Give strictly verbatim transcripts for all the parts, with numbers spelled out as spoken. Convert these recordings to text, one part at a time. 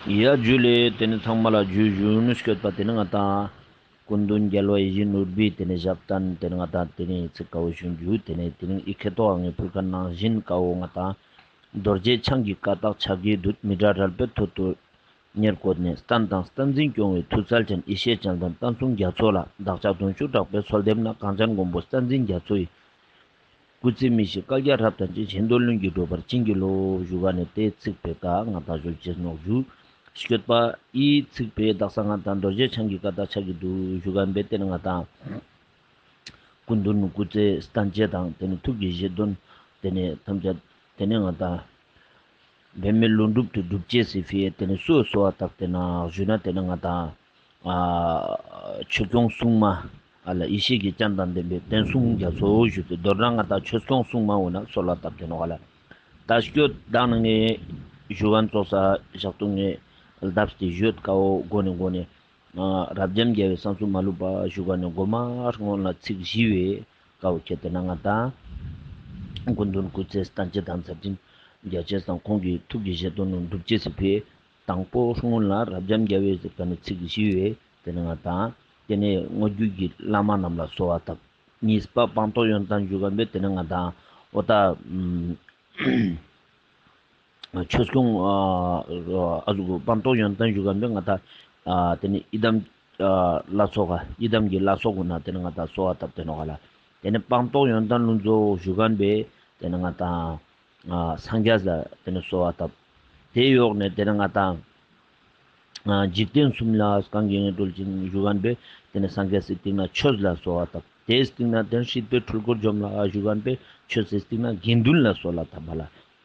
ཡ་ཇུ་ལེ། ཏེ་ནེ་ཚང་མ་ལ་ཇུ་ཞུ་ནུ། སྐྱོད་པ་ཏེ་ནེ་ང་དང་སྐུ་མདུན་རྒྱལ་བ་ཡིད་བཞིན་ནོར་བུའི་ཏེ་ནེ་ཞབས་བརྟན་ཏེ་ནེ་ང་དང་ཏེ་ནེ་ཚིག་ཀ་བོ་ཞུ་ཞུ་ཏེ་ནེ་ཏེ་ནེ་ཨི་ཁེ་ཏོ་ཨ་ངེ་ཕུལ་ཁན་ནང་བཞིན་ཀ་བོ་ང་དང་རྡོ་རྗེ་འཆང་གི་བཀའ་རྟགས་ཕྱག་རྒྱའི་བདུད། མི་འབྲལ་རལ་པའི་ཐོད་དུ་ཉེར་བཀོད་ནས། བསྟན་དང་བསྟན་འཛིན་སྐྱོང་བའི་མཐུ་རྩལ་ཅན། ཡེ་ཤེས་སྤྱན་ལྡན་བསྟན་སྲུང་རྒྱ་མཚོ་ལ། བདག་ཅག་གདུང་ཤུགས་དྲག་པོས་གསོལ་འདེབས་ན། གངས་ཅན་མགོན་པོ་བསྟན་འཛིན་རྒྱ་མཚོ་ཡི། སྐུ་ཚེ་མི་ཤིགས་བསྐལ་བརྒྱར་རབ་བརྟན་ཅིང་། གཞན་དོན་ལྷུན་གྱིས་གྲུབ་པར་བྱིན་གྱིས་རློབས། ཞུ་ག་ནེ་ཏེ་ཚིག་པོའི་ཀ་ང་དང་ཞུ་ཅེས་ནོག་ཞུ། སྐྱོད་པ་ཨི་ཚིག་པོའི་དག་ས་ང་དང་རྡོ་རྗེ་འཆང་གི་བཀའ་རྟགས་ཕྱག་རྒྱའི་བདུད་ཞུ་ག་ནེ་ཏེ་ནེ་ང་དང་སྐུ་མདུན་སྐུ་ཚེ་བརྟན་ཅེས་དང་ཏེ་ནེ་ཐུགས་ཀྱི་བཞེད་དོན་ཏེ་ནེ་ཐམས་ཅད་ཏེ་ནེ་ང་དང་འབད་མེད་ལྷུན་གྲུབ་ཏུ་སྒྲུབ་ཅེས་སི་ཕིའ་ཏེ་ནེ་སུའ་གསོལ་བ་བཏབ་ཏེ་ནོག་ཞུ་ན་ཏེ་ནེ་ང་དང་ཨ་ཆོས་སྐྱོང་སྲུང་མ་ཨ་ལ་ཡེ་ཤེས་ཀྱི་སྤྱན་དང་ལྡན་པའི་བསྟན་སྲུང་རྒྱ་མཚོ་ཞུས་ཏེ་མདོར་ན་ང་དང་ཆོས་སྐྱོང་སྲུང་མ་འོ་ན་གསོལ་བ་བཏབ་ཏེ་ནོག་ལ། ད་སྐྱོད་དང་ནེ་ངའི་ཞུ་ག་ནེ་ཙོགས་ས་ཞག་ཏུ་ངའི་ལྡབས་ཏེ་ཞུད་ཀ་བོ་མགོ་ནེ་མགོ་ནེ་ཨ་རབ་འབྱམས་རྒྱལ་བའི་གསང་གསུམ་མ་ལུས་པ་ཞུ་ག་ནེ་མགོ་མ་སྔོན་ལ་ཚིག་བཞི་བོའི་ཀ་བོ་ཁྱེར་ཏེ་ན་ང་དང་སྐུ་མདུན་སྐུ་ཚེ་བརྟན་ཅེས་དང་མཛད་འཕྲིན་རྒྱས་ཅེས་དང་ཁོང་གི་ཐུགས་ཀྱི་བཞེད་དོན་སྒྲུབ་ཅེས་སི་ཕིའ་དང་པོ་སྔོན་ལ་རབ་འབྱམས་རྒྱལ་བའི་ཟེར་ཁན་ནི་ཚིག་བཞི་བོའི་ཏེ་ནེ་ང་དང་ཏེ་ནེ་དངོས་བརྒྱུད་ཀྱི་བླ་མ་རྣམས་ལ་གསོལ་བ་བཏབ། གཉིས་པ་སྤངས་རྟོགས་ཡོན་ཏན་ཞུ་ག་ནེ་ཏེ་ནེ་ང་དང་འོ་ད་ཆོས་སྐྱོང་ཨ་ཨ་ཟུག་སྤངས་རྟོགས་ཡོན་ཏན་ཞུ་ག་ནེ་ང་དང་ཨ་ཏེ་ནེ་ཡི་དམ་ཨ་ལ་སོགས་ཀ་ཡི་དམ་གྱི་ལ་སོགས་ཀུན་ན་ཏེ་ནེ་ང་དང་གསོལ་བ་བཏབ་ཏེ་ནོག་ལ། ཏེ་ནེ་སྤངས་རྟོགས་ཡོན་ཏན་ལྷུན་རྫོགས་ཞུ་ག་ནེ་ཏེ་ནེ་ང་དང་ཨ་སངས་རྒྱས་ལ་ཏེ་ནེ་གསོལ་བ་བཏབ། ཏེའི་འོག་ནེ་ཏེ་ནེ་ང་དང་ཨ་འཇིག་རྟེན་གསུམ་ལ་གང་གིས་ངེས་གྲོལ་ཅིང་ཞུ་ག་ནེ་ཏེ་ནེ་སངས་རྒྱས་སི་སྟིང་ནེ་ཆོས་ལ་གསོལ་བ་བཏབ། ཏེའི་སྟིང་ནེ་ཏེ་ནེ་སྲིད་པའི་འཁྲུལ་འཁོར་འཇོམས་ལ་ཞུ་ག་ནེ་ཆོས་སི་སྟིང་ནེ་དགེ་འདུན་ལ་གསོལ་བ་བཏབ་པ་ལ།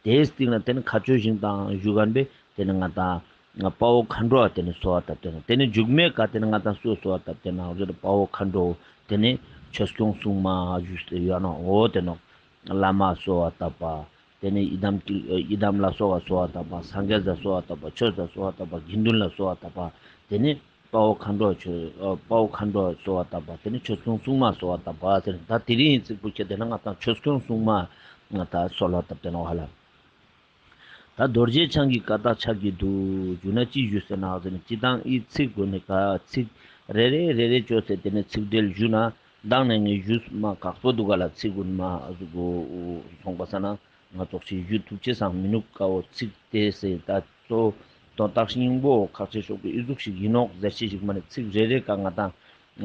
ཏེའི་སྟིང་ནེ་ཏེ་ནེ་མཁའ་སྤྱོད་ཞིང་དང་ཞུ་ག་ནེ་ཏེ་ནེ་ང་དང་དཔའ་བོ་མཁའ་འགྲོ་ཏེ་ནེ་གསོལ་བ་བཏབ་ཏེ་ནོག། ཏེ་ནེ་མཇུག་མའི་ཀ་ཏེ་ནེ་ང་དང་སུའ་གསོལ་བ་བཏབ་ཏེ་ནོག་ཟེར་དཔའ་བོ་མཁའ་འགྲོ་ཏེ་ནེ་ཆོས་སྐྱོང་སྲུང་མ་ཞུས་ཏེ་ཡོད་ནོག། འོ་ཏེ་ནོག་བླ་མ་གསོལ་བ་བཏབ་པ། ཏེ་ནེ་ཡི་དམ་གྱི་ཡི་དམ་ལ་སོགས་པ་གསོལ་བ་བཏབ་པ། སངས་རྒྱས་ལ་གསོལ་བ་བཏབ་པ། ཆོས་ལ་གསོལ་བ་བཏབ་པ། དགེ་འདུན་ལ་གསོལ་བ་བཏབ་པ། ཏེ་ནེ་དཔའ་བོ་མཁའ་འགྲོ་ཆོས་ཨ་དཔའ་བོ་མཁའ་འགྲོ་གསོལ་བ་བཏབ་པ། ཏེ་ནེ་ཆོས་སྐྱོང་སྲུང་མ་གསོལ་བ་བཏབ་པ་ཟེར་ད་དེ་རིང་ཚིག་པོ་ཁྱེར་ཏེ་ན་ང་དང་ཆོས་སྐྱོང་སྲུང་མ་ང་དང་གསོལ་བ་བཏབ་ཏེ་ནོག་ཧ་ལ། ད་རྡོ་རྗེ་འཆང་གི་བཀའ་རྟགས་ཕྱག་རྒྱའི་བདུད་ཞུ་ན་ཅི་ཞུ་ཟེར་ན་ཟེར་ན་སྤྱིར་བཏང་ཨི་ཚིག་གུན་ནི་ཀ་ཚིག་རེ་རེ་རེ་རེ་ཅོས་ཏེ་ཏེ་ནེ་ཚིག་འགྲེལ་ཞུ་ན་མདང་ནེ་ངས་ཞུས་མ་ཁག་པོ་འདུག་ག་ལ། ཚིག་གུན་མ་ཟུག་གོ་སོང་པ་ས་ན་ང་ཙོགས་ཤིག་ཞུ་ཐུབ་ཅེས་སང་མི་ནུག་ཀ་བོ་ཚིག་ཏེ་ཟེར་ད་གཙོ་དོན་དག་སྙིང་པོ་ཁག་ཆེ་ཤོས་པོ་ཨི་ཟུག་ཞིག་ཡིན་ནོག་ཟེར་ཤེས་ཤིག་མ་ནེ་ཚིག་རེ་རེ་ཀ་ང་དང་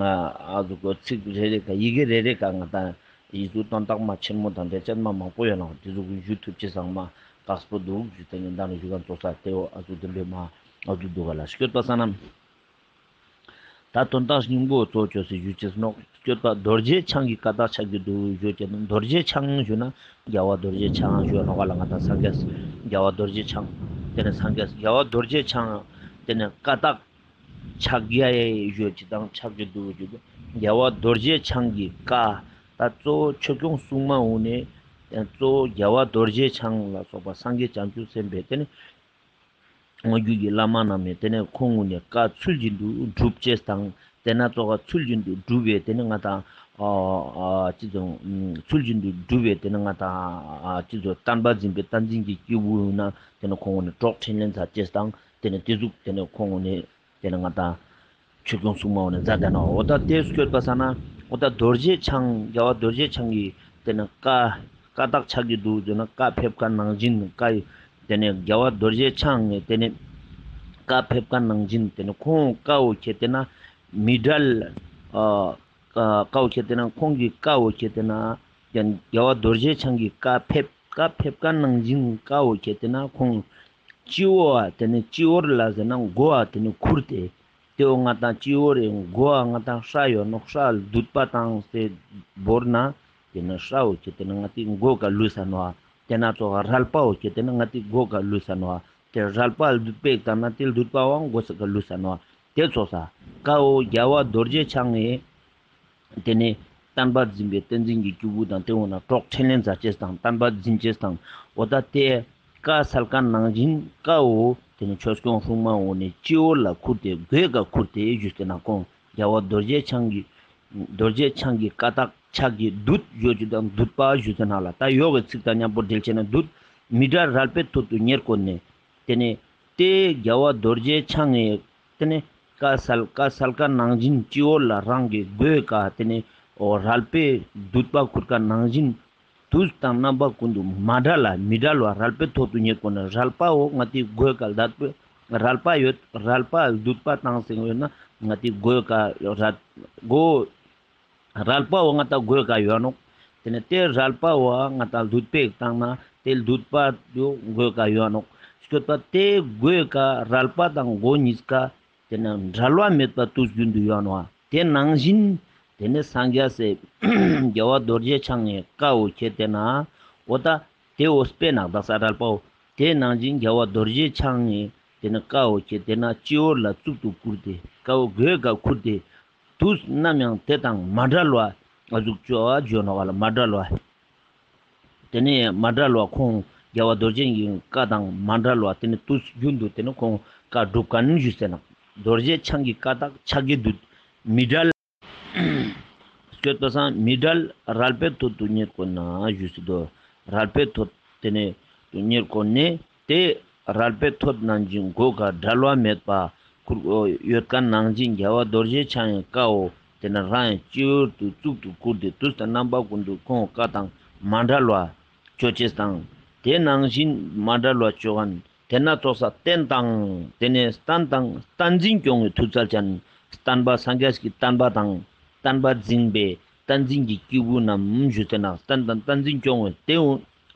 ཨ་ཟུག་གོ་ཚིག་རེ་རེ་ཀ་ཡི་གེ་རེ་རེ་ཀ་ང་དང་ཨི་ཟུག་དོན་དག་མ་ཆེན་མོ་དང་འགྲེལ་བཤད་མ་མང་པོ་ཡོད་ནོག། ཏེ་ཟུག་གི་ཞུ་ཐུབ་ཅེས་སང་མ་ཁག་པོ་འདུག་ཞུ་ཏེ་ནི་མདང་ནེ་ཞུ་ག་ཙོགས་ས་ཏེ་བོ་ཨ་ཟུག་བདེན་པའི་མ་ཨ་ཟུག་འདུག་ག་ལ། སྐྱོད་པ་ས་ན་ད་དོན་དག་སྙིང་པོ་གཙོ་ཅོས་སེ་ཞུ་ཅེས་ནོག། སྐྱོད་པ་རྡོ་རྗེ་འཆང་གི་བཀའ་རྟགས་ཕྱག་རྒྱའི་བདུད་ཞུ་ཅེས་ནོག། རྡོ་རྗེ་འཆང་ཞུ་ན་རྒྱལ་བ་རྡོ་རྗེ་འཆང་ཞུ་ནོག་ག་ལ། ང་དང་སངས་རྒྱས་རྒྱལ་བ་རྡོ་རྗེ་འཆང་ཏེ་ནེ་སངས་རྒྱས་རྒྱལ་བ་རྡོ་རྗེ་འཆང་ཏེ་ནེ་བཀའ་རྟགས་ཕྱག་རྒྱའི་ཞུ་ཅེས་དང་ཕྱག་རྒྱའི་བདུད་ཞུ་རྒྱལ་བ་རྡོ་རྗེ་འཆང་གི་བཀའ་ད་གཙོ་བོ་ཆོས་སྐྱོང་སྲུང་མ་འོ་ནེ་གཙོ་བོ་རྒྱལ་བ་རྡོ་རྗེ་འཆང་ལ་སོགས་པ་སངས་རྒྱས་བྱང་ཆུབ་སེམས་དཔའི་ཏེ་ནེ་དངོས་བརྒྱུད་ཀྱི་བླ་མ་རྣམས་ནེ་ཏེ་ནེ་ཁོང་ངོ་ནེ་བཀའ་ཚུལ་བཞིན་དུ་སྒྲུབ་ཅེས་དང་ཏེ་ན་ཙོགས་ཚུལ་བཞིན་དུ་སྒྲུབ་པའི་ཏེ་ནེ་ང་དང་ཨ་ཨ་ཅི་ཙོགས་ཚུལ་བཞིན་དུ་སྒྲུབ་པའི་ཏེ་ནེ་ང་དང་ཨ་ཅི་ཙོགས་བསྟན་པ་འཛིན་པའི་བསྟན་འཛིན་གྱི་སྐྱེས་བུ་ཡིན་ན་ཏེ་ནེ་ཁོང་ངོ་ནེ་གྲོགས་འཕྲིན་ལས་མཛད་ཅེས་དང་ཏེ་ནེ་ཏེ་ཟུག་ཏེ་ནེ་ཁོང་ངོ་ནེ་ཏེ་ནེ་ང་དང་ཆོས་སྐྱོང་སྲུང་མ་འོ་ནེ་མཛད་དེ་ནོག། འོ་ད་ཏེ་སྐྱོད་པ་ས་ན་འོ་ད་རྡོ་རྗེ་འཆང་རྒྱལ་བ་རྡོ་རྗེ་འཆང་གི་ཏེ་ནེ་བཀའ་བཀའ་རྟགས་ཕྱག་རྒྱའི་བདུད་ཟེར་ན་བཀའ་ཕེབས་ཀ་ནང་བཞིན་བཀའ་ཡི་ཏེ་ནེ་རྒྱལ་བ་རྡོ་རྗེ་འཆང་ངི་ཏེ་ནེ་བཀའ་ཕེབས་ཀ་ནང་བཞིན་ཏེ་ནེ་ཁོང་བཀའ་བོ་ཁྱེར་ཏེ་ན་མི་འབྲལ་ཨ་བཀའ་བཀའ་བོ་ཁྱེར་ཏེ་ན་ཁོང་གི་བཀའ་བོ་ཁྱེར་ཏེ་ན་རྒྱལ་བ་རྡོ་རྗེ་འཆང་གི་བཀའ་ཕེབས་བཀའ་ཕེབས་ཀ་ནང་བཞིན་བཀའ་བོ་ཁྱེར་ཏེ་ན་ཁོང་སྤྱི་བོ་བ་ཏེ་ནེ་སྤྱི་བོར་ལ་ཟེར་ན་མགོ་བ་ཏེ་ནེ་ཁུར་ཏེ། ཏེ་བོ་ང་དང་སྤྱི་བོ་རེ་མགོ་བ་ང་དང་སྐྲ་ཡོད་ནོག། སྐྲ་ལྡུད་པ་དང་སེ་བོར་ན་ཏེ་ནེ་སྐྲ་བོ་ཁྱེར་ཏེ་ན་ང་ཏི་མགོ་ཀ་ལུས་ས་ནོག། ཏེ་ན་ཙོགས་རལ་པ་བོ་ཁྱེར་ཏེ་ན་ང་ཏི་མགོ་ཀ་ལུས་ས་ནོག། ཏེ་རལ་པ་ལྡུད་པའི་ལྟར་ན་ཏེ་ལྡུད་པ་བོའང་མགོ་ས་ཀ་ལུས་ས་ནོག། ཏེ་ཙོགས་ས་བཀའ་བོ་རྒྱལ་བ་རྡོ་རྗེ་འཆང་ངི་ཏེ་ནེ་བསྟན་པ་འཛིན་པའི་བསྟན་འཛིན་གྱི་སྐྱེས་བུ་དང་ཏེ་འོ་ན་གྲོགས་འཕྲིན་ལས་མཛད་ཅེས་དང་བསྟན་པ་འཛིན་ཅེས་དང་འོ་ད་ཏེ་བཀའ་སལ་ཀ་ནང་བཞིན་བཀའ་བོ་ཏེ་ནེ་ཆོས་སྐྱོང་སྲུང་མ་འོ་ནེ་སྤྱི་བོ་ལ་ཁུར་ཏེ་མགོའི་ཀ་ཁུར་ཏེ་ཞུས་ཏེ་ན་ཁོང་རྒྱལ་བ་རྡོ་རྗེ་འཆང་གི་རྡོ་རྗེ་འཆང་གི་བཀའ་རྟགས་ཕྱག་རྒྱའི་བདུད་ཞུ་ཅེས་དང་བདུད་པ་ཞུས་ཏེ་ན་ལ་ད་ཡོག་གི་ཚིག་དང་མཉམ་པོ་འབྲེལ་ཅེས་ན་བདུད་མི་འབྲལ་རལ་པའི་ཐོད་དུ་ཉེར་བཀོད་ནས་ཏེ་ནེ་ ཏེ་རྒྱལ་བ་རྡོ་རྗེ་འཆང་ངི་ཏེ་ནེ་བཀའ་སལ་བཀའ་སལ་ཀ་ནང་བཞིན་སྤྱི་བོ་ལ་རང་གི་མགོའི་ཀ་ཏེ་ནེ་འོ་རལ་པའི་མདུད་པ་ཁུར་ཀ་ནང་བཞིན་དུས་དང་རྣམ་པ་ཀུན་ཏུ་མ་བྲལ་ལ་མི་བྲལ་བ་རལ་པའི་ཐོད་དུ་གཉེར་དགོས་ན། རལ་པའོ་ང་ཏིའི་མགོའི་ཀ་ལ་མདུད་པ་རལ་པ་ཡོད། རལ་པ་མདུད་པ་བཏང་སྟེ་ཡོད་ན་ང་ཏིའི་མགོའི་ཀ་རལ་མགོ་རལ་པའོ་ང་ཏང་མགོའི་ཀ་ཡོད་ནོག། ཏེ་ནེ་ཏེ་རལ་པའོ་ང་ཏང་མདུད་པའི་བཏང་ན་ཏེ་མདུད་པ་དུ་མགོའི་ཀ་ཡོད་ནོག། སྐྱོད་པ་ཏེ་མགོའི་ཀ་རལ་པ་དང་མགོ་གཉིས་ཀ་ཏེ་ནེ་འབྲལ་བ་མེད་པ་དུས་རྒྱུན་དུ་ཡོད་ནོག། ཏེ་ནང་བཞིན་ཏེ་ནེ་སངས་རྒྱས་སི་རྒྱལ་བ་རྡོ་རྗེ་འཆང་ངི་བཀའ་བོ་ཁྱེར་ཏེ་ན་འོ་ད་ཏེ་བོ་དཔེར་ན་དག་ས་རལ་པའོ། ཏེ་ནང་བཞིན་རྒྱལ་བ་རྡོ་རྗེ་འཆང་ངི་ཏེ་ནེ་བཀའ་བོ་ཁྱེར་ཏེ་ན་སྤྱི་བོ་ལ་གཙུག་ཏུ་བཀུར་ཏེ་བཀའ་བོ་མགོའི་ཀ་ཁུར་ཏེ་དུས་ནམ་ཡང་ཏེ་དང་མ་བྲལ་བ་ཨ་ཟུག་ཅོ་བ་ཇོ་ནོག་ག་ལ་མ་བྲལ་བ། ཏེ་ནེ་མ་བྲལ་བ་ཁོང་རྒྱལ་བ་རྡོ་རྗེ་གི་བཀའ་དང་མ་བྲལ་བ་ཏེ་ནེ་དུས་རྒྱུན་དུ་ཏེ་ནེ་ཁོང་བཀའ་སྒྲུབ་ཁན་ཞུས་ཟེར་ན། རྡོ་རྗེ་འཆང་གི་བཀའ་རྟགས་ཕྱག་གི་མདུད་མི་བྲལ། སྐྱོད་པ་སང་མི་བྲལ་རལ་པའི་ཐོད་དུ་གཉེར་དགོས་ན་ཞུས་སེ་དོ། རལ་པའི་ཐོད་ཏེ་ནེ་དུ་གཉེར་དགོས་ནས་ཏེ་རལ་པའི་ཐོད་ནང་བཞིན་མགོའི་ཀ་འབྲལ་བ་མེད་པ་ཁུར་ཡོད་ཁན་ནང་བཞིན་རྒྱལ་བ་རྡོ་རྗེ་འཆང་ངི་བཀའ་བོ་ཏེ་ནེ་རང་ཡང་སྤྱི་བོ་དུ་གཙུག་ཏུ་བཀུར་ཏེ་དུས་དང་རྣམ་པ་ཀུན་ཏུ་ཁོང་བཀའ་དང་མ་བྲལ་བ་ཅོ་ཅེས་དང་ཏེ་ནང་བཞིན་མ་བྲལ་བ་ཅོ་ཁན་ཏེ་ན་ཙོགས་ས་བསྟན་དང་ཏེ་ནེ་བསྟན་དང་བསྟན་འཛིན་སྐྱོང་བའི་མཐུ་རྩལ་ཅན། བསྟན་པ་སངས་རྒྱས་ཀྱི་བསྟན་པ་དང་བསྟན་པ་འཛིན་པའི་བསྟན་འཛིན་གྱི་སྐྱེས་བུ་རྣམས་ཞུས་ཏེ་ན་བསྟན་དང་བསྟན་འཛིན་སྐྱོང་བའི་ཏེའུ་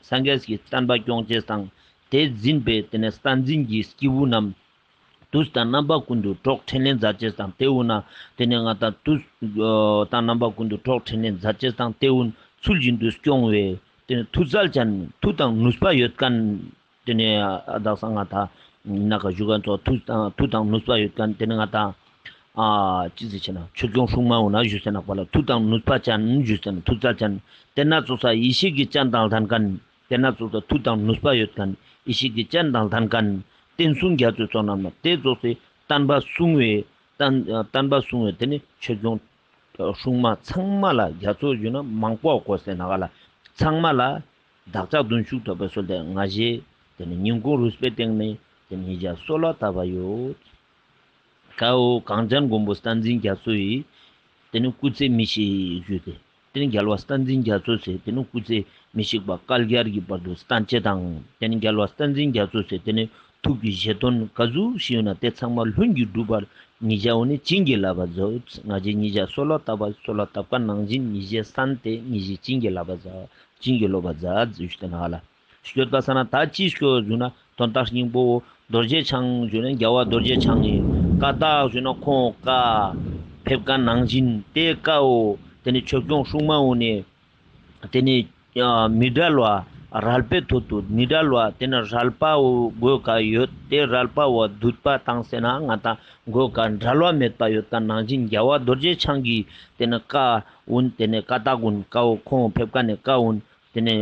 སངས་རྒྱས་ཀྱི་བསྟན་པ་སྐྱོང་ཅེས་དང་ཏེ་འཛིན་པའི་ཏེ་ནེ་བསྟན་འཛིན་གྱི་སྐྱེས་བུ་རྣམས་དུས་དང་རྣམ་པ་ཀུན་ཏུ་གྲོགས་འཕྲིན་ལས་མཛད་ཅེས་དང་ཏེའུ་ན་ཏེ་ནེ་ང་དང་དུས་དང་རྣམ་པ་ཀུན་ཏུ་གྲོགས་འཕྲིན་ལས་མཛད་ཅེས་དང་ཏེའུ་ཚུལ་བཞིན་དུ་སྐྱོང་བའི་ཏེ་ནེ་མཐུ་རྩལ་ཅན་མཐུ་དང་ནུས་པ་ཡོད་ཁན། ཏེ་ནེ་ཨ་དག་ས་ང་ཏང་ན་ཀ་ཞུ་ཁན་ཙོགས་མཐུ་དང་མཐུ་དང་ནུས་པ་ཡོད་ཁན་ཏེ་ནེ་ང་ཏང་ཨ་ཅི་ཟེར་ཆེ་ན་ཆོས་སྐྱོང་སྲུང་མ་འོ་ན་ཞུ་ཟེར་ནོག་པ་ལ་མཐུ་དང་ནུས་པ་ཅན་ཞུ་ཟེར་ན་མཐུ་རྩལ་ཅན་ཏེ་ན་ཙོགས་ས་ཡེ་ཤེས་ཀྱི་སྤྱན་དང་ལྡན་ཁན་ཏེ་ན་ཙོགས་ས་མཐུ་དང་ནུས་པ་ཡོད་ཁན་ཡེ་ཤེས་ཀྱི་སྤྱན་དང་ལྡན་ཁན་བསྟན་སྲུང་རྒྱ་མཚོའི་ཚོགས་རྣམས་ན་ཏེ་ཙོགས་སི་བསྟན་པ་སྲུང་བའི་བསྟན་བསྟན་པ་སྲུང་བའི་ཏེ་ནེ་ཆོས་སྐྱོང་སྲུང་མ་ཚང་མ་ལ་རྒྱ་མཚོ་ཞུ་ན་མང་པོ་གོ་ཟེར་ན་ག་ལ་ཚང་མ་ལ་བདག་ཅག་གདུང་ཤུགས་ཐོབ་པའི་སྲོལ་ཏེ་ང་ཞེ་ཏེ་ནེ་ཉིན་གུང་རུས་པའི་སྟེང་ནེ་ཏེ་ནེ་ཉིས་བརྒྱ་སོ་ལོ་བཏབ་པ་ཡོད། ཀ་བོ་གངས་ཅན་མགོན་པོ་བསྟན་འཛིན་རྒྱ་མཚོ་ཡི་ཏེ་ནེ་སྐུ་ཚེ་མི་ཤིགས་ཞུས་ཏེ་ཏེ་ནེ་རྒྱལ་བ་བསྟན་འཛིན་རྒྱ་མཚོ་ཟེར་ཏེ་ནེ་སྐུ་ཚེ་མི་ཤིགས་པ་བསྐལ་བརྒྱར་གྱི་བར་དུ་བརྟན་ཅེས་དང་ཏེ་ནེ་རྒྱལ་བ་བསྟན་འཛིན་རྒྱ་མཚོ་ཟེར་ཏེ་ནེ་ཐུགས་ཀྱི་བཞེད་དོན་ག་ཟུག་ཞིག་ཡོད་ན་ཏེ་ཚང་མ་ལྷུན་གྱིས་གྲུབ་པར་ཉིས་བརྒྱ་འོ་ནི་བྱིན་གྱིས་བརླབས་པར་མཛོད། ང་ཞེ་ཉིས་བརྒྱ་སོ་ལོ་བཏབ་པ་སོ་ལོ་བཏབ་ཀ་ནང་བཞིན་ཉིས་བརྒྱ་སན་ཏེ་ཉིས་བརྒྱ་བྱིན་གྱིས་བརླབས་པར་མཛོད། བྱིན་གྱིས་རློབ་པར་མཛོད་ཞུས་ཏེ་ན་ག་ལ། སྐྱོད་པ་ས་ན་ད་ཅི་སྐྱོད་ཞུ་ན་དོན་དག་སྙིང་པོ་རྡོ་རྗེ་འཆང་ཞུ་ན་རྒྱལ་བ་རྡོ་རྗེ་འཆང་ངི་བཀའ་རྟགས་ཞུ་ན་ཁོང་བཀའ་ཕེབས་ཀ་ནང་བཞིན་ཏེ་བཀའ་བོ་ཏེ་ནེ་ཆོས་སྐྱོང་སྲུང་མ་འོ་ནི་ཏེ་ནེ་མི་བྲལ་བ་རལ་པའི་ཐོད་དུ་མི་བྲལ་བ་ཏེ་ནེ་རལ་པ་བོ་མགོའི་ཀ་ཡོད་ཏེ་རལ་པ་བོ་མདུད་པ་བཏང་སེ་ན་ང་ཏང་མགོའི་ཀ་འབྲལ་བ་མེད་པ་ཡོད་ཀ་ནང་བཞིན་རྒྱལ་བ་རྡོ་རྗེ་འཆང་གི་ཏེ་ནེ་བཀའ་འོ་ནི་ཏེ་ནེ་བཀའ་རྟགས་འོ་ནི་བཀའ་བོ་ཁོང་ཕེབས་ཀ་ནེ་བཀའ་འོ་ནི་ཏེ་ནེ་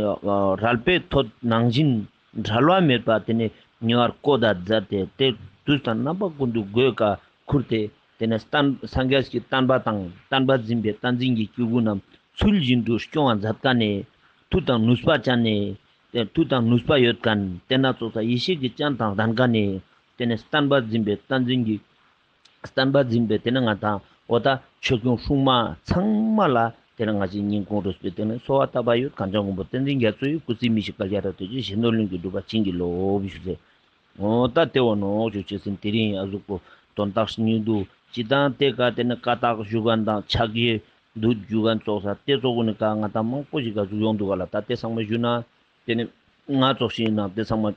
རལ་པའི་ཐོད་ནང་བཞིན་འབྲལ་བ་མེད་པ་ཏེ་ནེ་ཉེ་བར་བཀོད་ད་མཛད་དེ་ཏེ་དུས་དང་རྣམ་པ་ཀུན་ཏུ་མགོའི་ཀ་ཁུར་ཏེ་ཏེ་ནེ་བསྟན་སངས་རྒྱས་ཀྱི་བསྟན་པ་དང་བསྟན་པ་འཛིན་པའི་བསྟན་འཛིན་གྱི་སྐྱེས་བུ་རྣམས་ཚུལ་བཞིན་དུ་སྐྱོང་བ་མཛད་ཀ་ནེ་མཐུ་དང་ནུས་པ་ཅན་ནེ་ཏེ་མཐུ་དང་ནུས་པ་ཡོད་ཁན་ཏེ་ན་ཙོགས་ས་ཡེ་ཤེས་ཀྱི་སྤྱན་དང་ལྡན་ཀ་ནེ་ཏེ་ནེ་བསྟན་པ་འཛིན་པའི་བསྟན་འཛིན་གྱི་བསྟན་པ་འཛིན་པའི་ཏེ་ནེ་ང་ཏང་འོ་ད་ཆོས་སྐྱོང་སྲུང་མ་ཚང་མ་ལ་ཏེ་ནེ་ང་ཞེ་སྙིང་ཁོང་རུས་པའི་ཏེ་ནེ་གསོལ་བ་བཏབ་པ་ཡོད། གངས་ཅན་མགོན་པོ་བསྟན་འཛིན་རྒྱ་མཚོ་ཡི་སྐུ་ཚེ་མི་ཤིགས་བསྐལ་བརྒྱར་རབ་བརྟན་ཅིང་གཞན་དོན་ལྷུན་གྱིས་འགྲུབ་པར་བྱིན་གྱིས་རློབས་ཞུ་ཟེར། འོ་ད་ཏེ་བོ་ནོག་ཞུ་ཅེས་ཟིན། དེ་རིང་ཨ་ཟུག་པོ་དོན་དག་སྙིང་བསྡུས་ཅི་དང་ཏེ་ཀ་ཏེ་ནེ་བཀའ་རྟགས་ཞུ་ཁན་དང་ཕྱག་གི་མདུད་ཞུ་ཁན་ཙོགས་ས་ཏེ་ཙོགས་ཀུན་ནི་ཀ་ང་ཏང་མང་པོ་ཞིག་ག་ཟུག་ཡོང་འདུག་ག་ལ། ད་ཏེ་ཚང་མ་ཞུ་ན་ཏེ་ནེ་ང་ཙོགས་ཤིག་ན་ཏེ་ཚང་མ་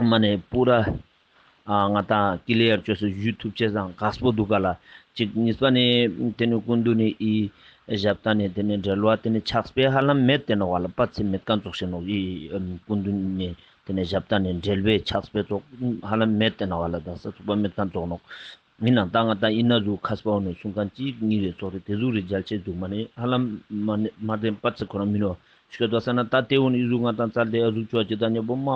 མ་ནེ་པུ་ར་ཨ་ང་ཏང་ཀི་ལི་ཡར་ཅོས་སེ་ཞུ་ཐུབ་ཅེས་སང་དཀགས་པོ་འདུག་ག་ལ། ཅིག་གཉིས་པ་ནེ་ཏེ་ནེ་སྐུ་མདུན་ནེ་ཨི་ཞབས་ཏ་ནེ་ཏེ་ནེ་འབྲེལ་བ་ཏེ་ནེ་ཕྱག་དཔེ་ཧ་ལམ་མེད་དེ་ནོག་ག་ལ། པ་ཚེ་མེད་ཁན་ཙོགས་ཤིག་ནོག་ཨི་སྐུ་མདུན་ནེ་ཏེ་ནེ་ཞབས་ཏ་ནེ་འབྲེལ་བའི་ཕྱག་དཔེ་ཙོགས་ཧ་ལམ་མེད་དེ་ནོག་ག་ལ། དག་ས་ཚུགས་པ་མེད་ཁན་ཙོགས་ནོག། མི་ནང་ད་ང་ཏང་ཨི་ན་ཟུག་མཁས་པ་འོ་ནེ་གསུང་ཁན་ཅིག་གཉིས་རེ་ཙོགས་རེ་ཏེ་ཟུག་རེ་མཇལ་ཆེ་འདུག། མ་ནེ་ཧ་ལམ་མ་ནེ་མ་དེན་པ་ཚེ་ཁོ་རང་མི་ནོག་ཞུ་དོ་ས་ན་ད་ཏེ་བོ་ནི་ཨི་ཟུག་ང་ཏང་ཙལ་ཏེ་ཨ་ཟུག་ཅོ་ཅི་ད་ཉེ་པོ་མ་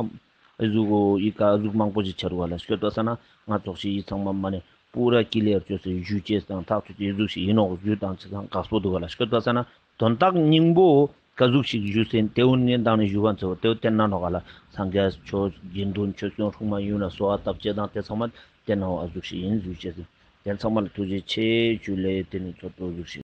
ཨི་ཟུག་གོ་ཨི་ཀ་ཨ་ཟུག་མང་པོ་ཞིག་ཆ་རུག་ག་ལ། ཞུ་དོ་ས་ན་ང་ཙོགས་ཤིག་ཨི་ཚང་མ་མ་ནེ་པུ་ར་ཀི་ལི་ཡར་ཅོས་སེ་ཞུ་ཅེས་དང་ཐག་ཆོད་ཅེས་ཨི་ཟུག་ཞིག་ཨིན་ནོག་ཞུ་དང་ཅི་དང་དཀགས་པོ་འདུག་ག་ལ། ཞུ་དོ་ས་ན་དོན་དག་སྙིང་པོ་ག་ཟུག་ཞིག་ཞུ་ཟེར་ཏེ་འོ་ནེ་མདང་ནེ་ཞུ་བ་ཚོ་ཏེ་བོ་བསྟན་ན་ནོག་ག་ལ། སངས་རྒྱས་ཆོས་དགེ་འདུན་ཆོས་སྐྱོང་སྲུང་མ་ཡོངས་ལ་གསོལ་བ་བཏབ་ཅེས་དང་དེ་ཚང་མ་དེ་ནང་ཨ་ཟུག་ཤིག་ཡིན་ཟུག་ཅེས་ཟེར། དེ་ཚང་མ་ལ་ཐུགས་རྗེ་ཆེ་ཞུ་ལེ། དེ་ནི་ཚོགས་གཙོ་ཟུག་ཤིག